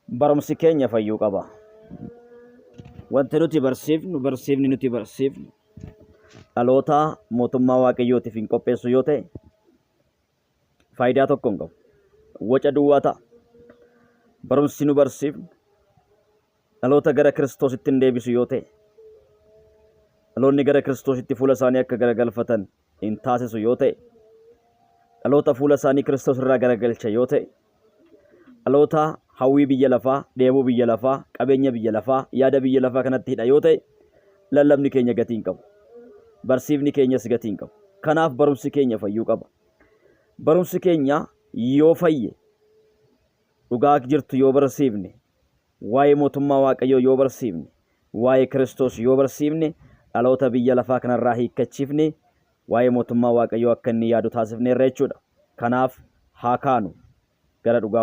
Barumsi keenya fayyuu qaba. Wanti nuti barsiifnu, barsiifni nuti barsiifnu dhaloota mootummaa Waaqayyootiif hin qopheessu yoo ta'e faayidaa tokko hin qabu. Waca duwwaa ta'a. Barumsi nu barsiifnu dhaloota gara Kiristoositti hin deebisu yoo ta'e, dhaloonni gara Kiristoositti fuula isaanii akka garagalfatan hin taasisu yoo ta'e, dhaloota fuula isaanii Kiristoos irraa garagalcha yoo ta'e, dhaloota hawwii biyya lafaa, dheebuu biyya lafaa, qabeenya biyya lafaa, yaada biyya lafaa kanatti hidha yoo ta'e, lallabni keenya gatii hin qabu. Barsiifni keenyas gatii hin qabu. Kanaaf barumsi keenya fayyuu qaba. Barumsi keenya yoo fayye, dhugaa jirtu yoo barsiifne, waa'ee mootummaa Waaqayyoo yoo barsiifne, waa'ee Kiristoos yoo barsiifne, dhaloota biyya lafaa kanarraa hiikkachiifne, waa'ee mootummaa Waaqayyoo akka inni yaadu taasifneerra jechuudha. Kanaaf haa kaanu gara dhugaa.